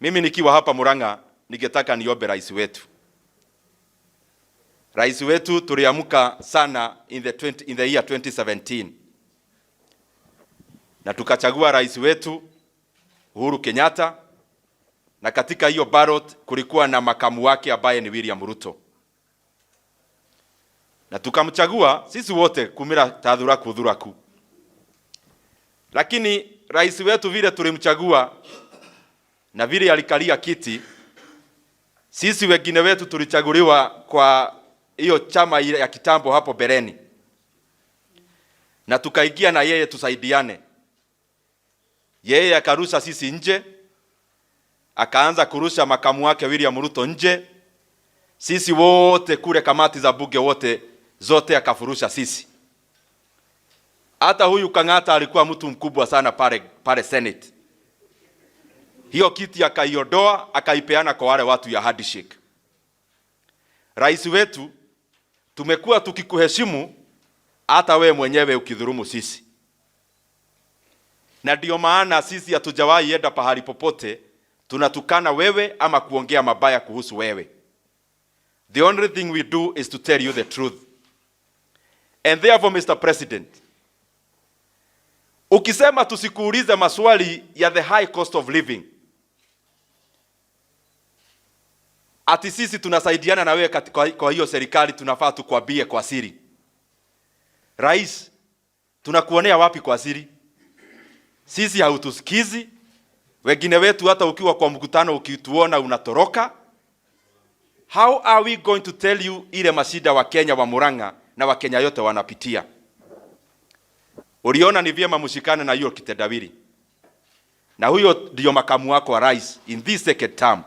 Mimi nikiwa hapa Murang'a ningetaka niombe rais wetu. Rais wetu tuliamka sana in the year 2017. Na tukachagua rais wetu Uhuru Kenyatta, na katika hiyo ballot kulikuwa na makamu wake ambaye ni William Ruto. Na tukamchagua sisi wote kumira tathuraku thuraku. Lakini rais wetu vile tulimchagua na vile alikalia kiti, sisi wengine wetu tulichaguliwa kwa hiyo chama ile ya kitambo hapo bereni, na tukaingia na yeye tusaidiane. Yeye akarusha sisi nje, akaanza kurusha makamu wake William Ruto nje, sisi wote kule kamati za bunge wote zote akafurusha sisi. Hata huyu Kang'ata alikuwa mtu mkubwa sana pale Senate. Hiyo kiti akaiondoa, akaipeana kwa wale watu ya handshake. Rais wetu, tumekuwa tukikuheshimu hata we mwenyewe ukidhulumu sisi. Na ndio maana sisi hatujawahi enda pahali popote tunatukana wewe ama kuongea mabaya kuhusu wewe. The only thing we do is to tell you the truth. And therefore, Mr. President, ukisema tusikuulize maswali ya the high cost of living, ati sisi tunasaidiana na wewe kwa hiyo serikali, tunafaa tukwambie kwa siri. Rais, tunakuonea wapi kwa siri? Sisi hautusikizi. Wengine wetu hata ukiwa kwa mkutano ukituona unatoroka. How are we going to tell you ile mashida wa Kenya wa Murang'a na wa Kenya yote wanapitia? Uliona ni vyema mshikane na hiyo kitendawili. Na huyo ndio makamu wako wa rais in this second term.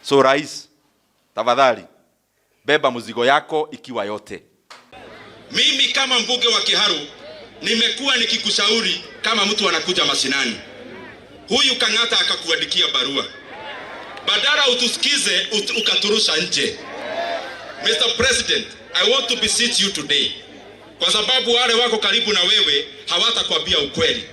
So rais, tafadhali beba mzigo yako ikiwa yote. Mimi kama mbunge wa Kiharu nimekuwa nikikushauri kama mtu anakuja mashinani. Huyu Kang'ata akakuandikia barua. Badala utusikize ukaturusha nje. Mr. President, I want to beseech you today. Kwa sababu wale wako karibu na wewe hawatakwambia ukweli.